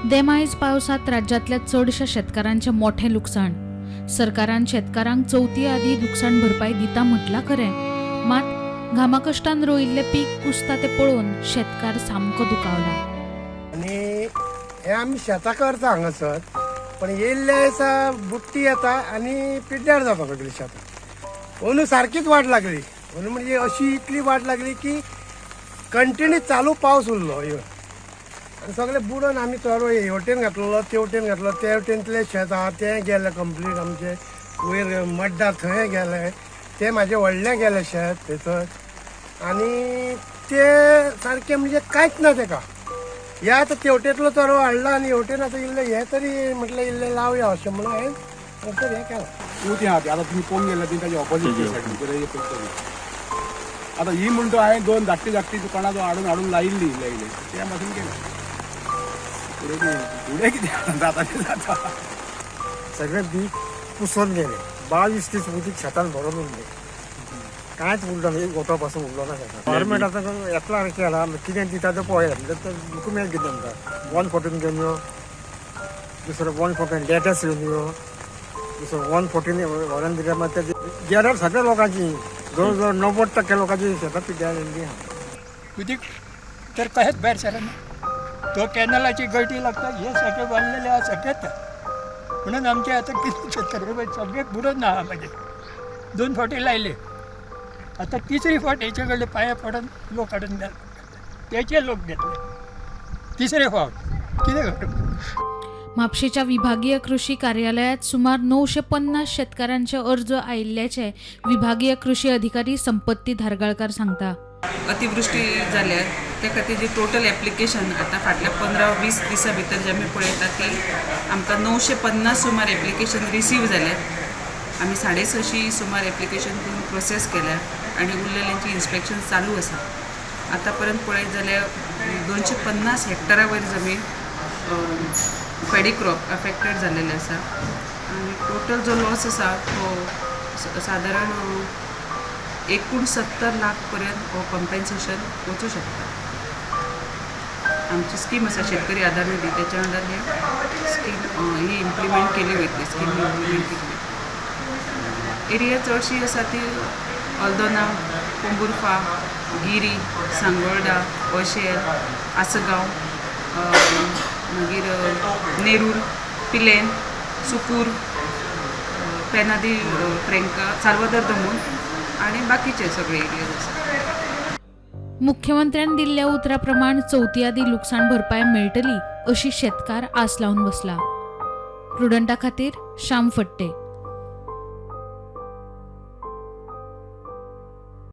देमायज पावसांत राज्यांतल्या चडश्या शेतकारांचें मोठें लुकसाण. सरकारान शेतकारांक चवथी आदीं लुकसाण भरपाय दिता म्हटलां खरें, मात घामाकश्टान रोयिल्लें पीक कुसता तें पळोवन शेतकार सामको दुखावला. आनी हे आमी शेतां करता हांगासर, पण येयल्ले दिसा बुट्टी येता आनी पिड्ड्यार जाता सगळीं शेतां. अंदू सारकीच वाट लागली. अंदू म्हणजे अशी इतली वाट लागली की कंटिन्यू चालू पावस उरलो येवन आनी सगळें बुडोन आमी चोरो हे वटेन घातलेलो, ते वटेन घातलो, ते वटेनतलें शेत आहा तें गेलें कंप्लीट. आमचें वयर मड्डार थंय गेलें, तें म्हाजें व्हडलें गेलें शेत थंयसर. आनी तें सारकें म्हणजे कांयच ना तेका. हे आतां तेवटेंतलो चरो हाडला आनी हेवटेन आतां इल्लें हें तरी म्हटलें इल्लें लावया अशें म्हणून हांवें हांगासर हें केलां. चवथी आहा ती आतां तुमी पळोवंक गेल्या ती ताजी ऑपोजीट सायडीन पळय. आतां ही म्हणटा हांवें दोन धाकटी धाकटी दुकानां हाडून हाडून लायिल्ली इल्लें इल्लें त्या पासून केलें. फुडें कितें फुडें कितें जाता तें जाता. सगळें बीक पुसोन गेलें. 22 दीस उदीक शेतान भरून उरलें, कांयच उरलो ना, एक गोटो पासून उरलो ना शेतान. गव्हर्मेंट आतां एप्लाय केला, कितें दिता तें पळया. म्हणजे डॉक्युमेंट कितें आमकां 114 घेवन यो, दुसरो 114 लेटर्स घेवन यो, दुसरो 114 व्हरून दिल्यार मागीर ते गेल्यार सगळ्या लोकांची जवळ जवळ 90% लोकांची शेतां पिड्ड्यार जाल्ली आहा. उदीक तर कहेच भायर सरना. तो कॅनलाची गळटी लागता, हे सगळे बांदलेले आहा सगळेच. म्हणून आमचे आतां कितें शेतकरी सगळे बुडोवन आहा. मागीर 2 फावटी लायले, आतां तिसरी फावट हेचे कडले पांया पडून लोक हाडून तेचे लोक घेतले तिसरे फावट. कितें करूं? म्हापशेच्या विभागीय कृषी कार्यालयात सुमार 950 शेतकारांचे अर्ज आयिल्ल्याचे विभागीय कृषी अधिकारी संपत्ती धारगळकार सांगता. अतिवृष्टी जाल्यार त्या खातीर जी टोटल एप्लिकेशन आतां फाटल्या 15-20 दिसां भितर जे आमी पळयता ती आमकां 950 सुमार एप्लिकेशन रिसीव जाल्यात. आमी 650 सुमार एप्लिकेशन करून प्रोसेस केल्या आनी उरलेल्यांची इन्स्पेक्शन चालू आसा. आतां पर्यंत पळयत जाल्यार 250 हेक्टरा वयर जमीन पेडी क्रॉप अफेक्टेड जाल्लेले आसा आनी टोटल जो लॉस आसा तो सादारण 69 लाख पर्यंत हो कंपेन्सेशन वचूं शकता. आमची स्कीम आसा शेतकरी आधार निधी, त्याच्या अंडर हे स्कीम ही इम्प्लिमेंट केली वयतली. स्कीम इम्प्लिमेंट केली वयतली. एरिया चडशी आसा ती अल्दोना, पोंबुर्फा, गिरी, सांगोळडा, वशेल, आसगांव, मागीर नेरूर, पिलेन, सुकूर, पेनादी फ्रेंका, साल्वादर दमून आनी बाकीचे सगळे एरियाज आसा. मुख्यमंत्र्यान दिल्ल्या उतरा प्रमाण चवथी आदीं लुकसाण भरपाय मेळटली अशी शेतकार आस लावन बसला. प्रुडंटा खातीर श्याम फट्टे.